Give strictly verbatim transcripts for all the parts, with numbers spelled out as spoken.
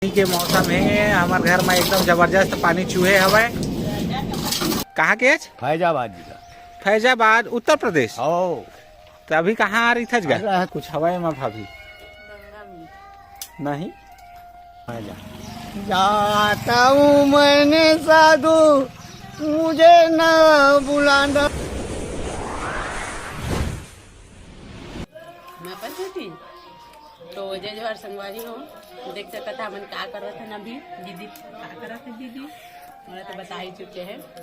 पानी के मौसम हे, हमर घर में एकदम जबरदस्त पानी चूहे हवय। कहाँ के आज? फैजाबाद जिला। फैजाबाद, उत्तर प्रदेश। हो। तो अभी कहाँ आ रही थज गा? अरे, कुछ हवय मा भाभी? नहीं। फैजा। जाता हूँ मैंने साधु, मुझे ना बुलाना। मैं अपन बेटी। तो जय जोहार संगवारी हो, देख सकत हा हमन का करत हन अभी। दीदी का करत हे दीदी, मोला तो बता ही चुके हैं। तो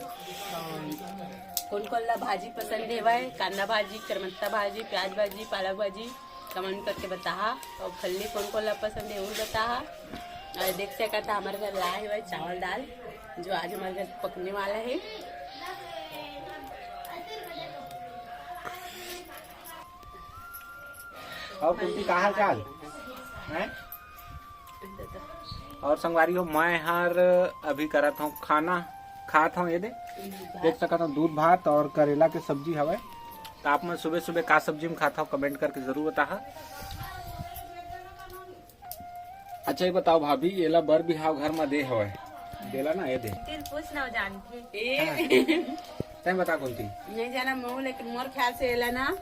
कौन कौन ला भाजी पसंद हेवय, कांदा भाजी, करमत्ता भाजी, प्याज भाजी, पालक भाजी, कमेंट करके बताहा। और फल्ली कौन कौन ला पसंद हे, वो बताहा। और देख सकत हा हमारे घर लाए हेवय चावल दाल, जो आज हमारे घर पकने वाला है। और कुंती, का हाल चाल है? और संगवारी हो, मैं हर अभी करत हूँ खाना, खात हूँ ये दे, देख सकत हूँ दूध भात और करेला के सब्जी हवय। तो आप मन सुबह सुबह का सब्जी में खात हो, कमेंट करके जरूर बताहा। अच्छा, ये बताओ भाभी, एला बर बिहाव घर मा दे हवय, देला ना, ये दे। तेल पूछ ना जानथे। हाँ। तैं बता कौन थी? नहीं जाना मऊ, लेकिन मोर ख्याल से एला ना,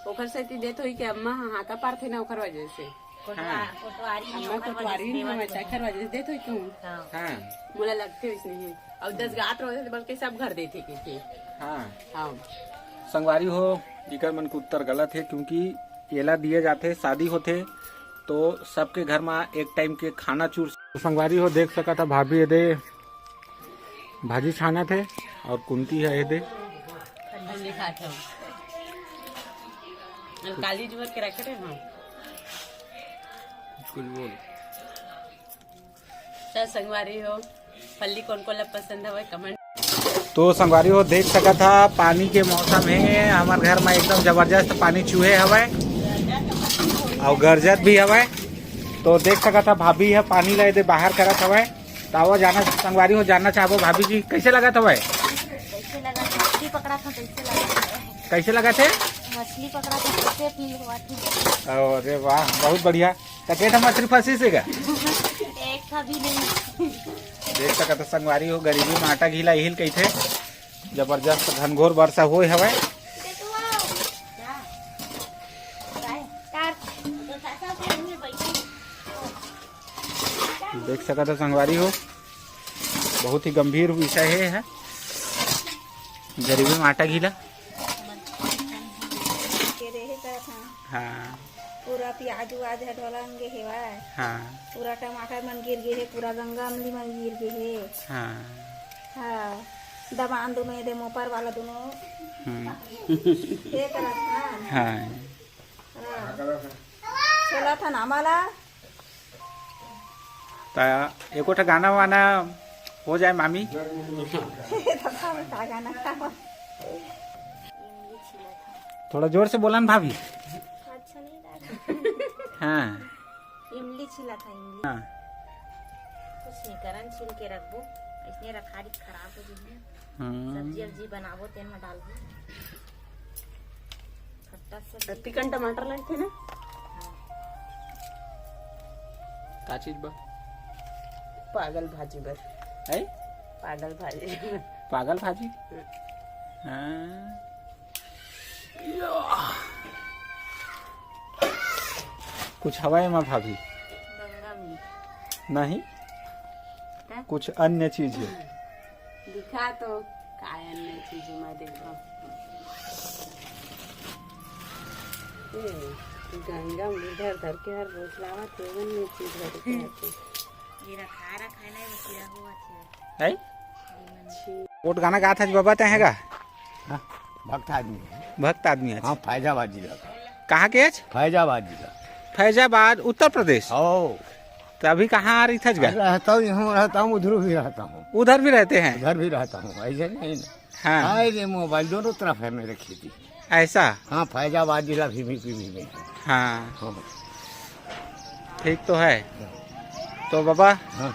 ओकर सेती देत होई कि अम्मा हाका पारथे ना, ओकर वजह से। कोटवा-, हाँ। कोटवारी नहीं, अम्मा ओकर वजह कोटवारी से नहीं देवत होई। अच्छा, ओकर वजह से देत होई क्यों? हाँ। हाँ। मोला लगथे वैसने ही। और दस गात रहो तो बल्कि सब घर देथे के, के। हाँ। हाँ। संगवारी हो, इकर मन के उत्तर गलत है, क्योंकि एला दिए जाथे, शादी होथे तो सबके घर मा एक टाइम के खाना चूर। तो संगवारी हो, देख सकत हा भाभी एदे भाजी छानत हे और कुंती हे एदे। फल्ली खात हूँ। काली जुवर के रखे रहे हम। कुछ बोल। चल संगवारी हो, फल्ली कौन कौन ला पसंद हवय, कमेंट। तो संगवारी हो, देख सकत हा, पानी के मौसम हे, हमर घर में एकदम जबरदस्त पानी चूहे हवय और गरजत भी हवय। तो देख सकत हा, भाभी ह पानी ला एदे बाहर करत हवय। तो आओ जाना, संगवारी हो, जानना चाहबो भाभी जी, कैसे लगत हवय? कैसे लगा? मछली पकड़ा था, कैसे लगा? कैसे लगत हे? मछली पकड़ा था, कैसे फील हुआ था? अरे वाह, बहुत बढ़िया। त के ठा मछली फंसिस हे गा? एक ठा भी नहीं। देख सकत हा संगवारी हो, गरीबी में आटा घीला इहिल कहिथे। जबरदस्त घनघोर बरसा होए हवय। देख सकत हा संगवारी हो, बहुत ही गंभीर विषय हे, हे। गरीबी में आटा घीला। के रेहे करत हन। हाँ। पूरा प्याज उआज ह ढोलन गे हेवय। हाँ। पूरा टमाटर मन गिर गे हे, पूरा गंगा अमली मन गिर गे हे। हाँ। हाँ। दबान दुनो एदे मोपर वाला दुनो। हम्म। के करत हन। हाँ। हाँ। छोला था ना माला। त एको ठा गाना वाना हो जाए मामी। थोड़ा जोर से बोला ना भाभी। अच्छा नहीं लगा। हाँ। इमली छिला था, इमली। हाँ। कुछ नहीं करन, छील के रखबो। इसने रखा दी, खराब हो जाही। हम्म। सब्जी अब्जी बनाबो, तेन में डालबो। खट्टा सब्जी। चिकन टमाटर लगथे ना? हाँ। का चीज बा? पागल भाजी बर। है? पागल भाजी। पागल भाजी? हम्म। हाँ। कुछ हवा एमा भाभी? गंगा में। नहीं। हैं? कुछ अन्य चीज है। दिखा तो, काय अन्य चीज है, मैं देखा। ए, गंगा में धर धर के हर रोज लावत है, अन्य चीज है, दिखा तो। ये रखा रखा है ना, ये कीड़ा हुआ था। है? छी। कोट गाना गात हस बाबा, तैं हे गा? हाँ, भक्त आदमी है। भक्त आदमी है। हाँ, फैजाबाद जिला का। कहाँ के हस? फैजाबाद जिला। फैजाबाद, उत्तर प्रदेश। हो। तो अभी कहाँ आ रही थस गा? रहता हूँ, यहाँ रहता हूँ, उधर भी रहता हूँ। उधर भी रहते हैं? उधर भी रहता हूँ, ऐसे नहीं ना। हाँ। हाँ, ये मोबाइल दोनों तरफ है मेरे खेती। ऐसा? हाँ, फैजाबाद जिला भी, भी, भी, भी है। हाँ। हाँ। ठीक तो है। तो बाबा, हाँ।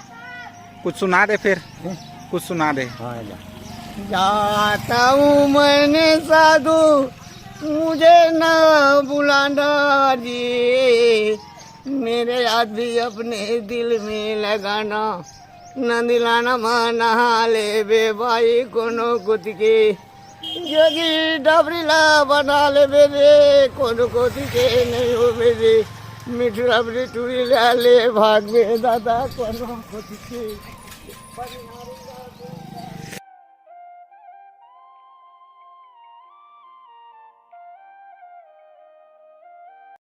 कुछ सुना दे फिर। हैं? कुछ सुना दे। हाँ, जा। जाता हूँ मैंने साधु, मुझे ना बुलाना जी। मेरे याद भी अपने दिल में लगाना, नंदिलाना मा नहा लेबे भाई कोनो कोती के। जोगी डबरी ला बना लेबे रे, कोनो कोती के नहीं होबे रे। मिठू डबरी टूरी ला ले भागबे दादा कोनो कोती के।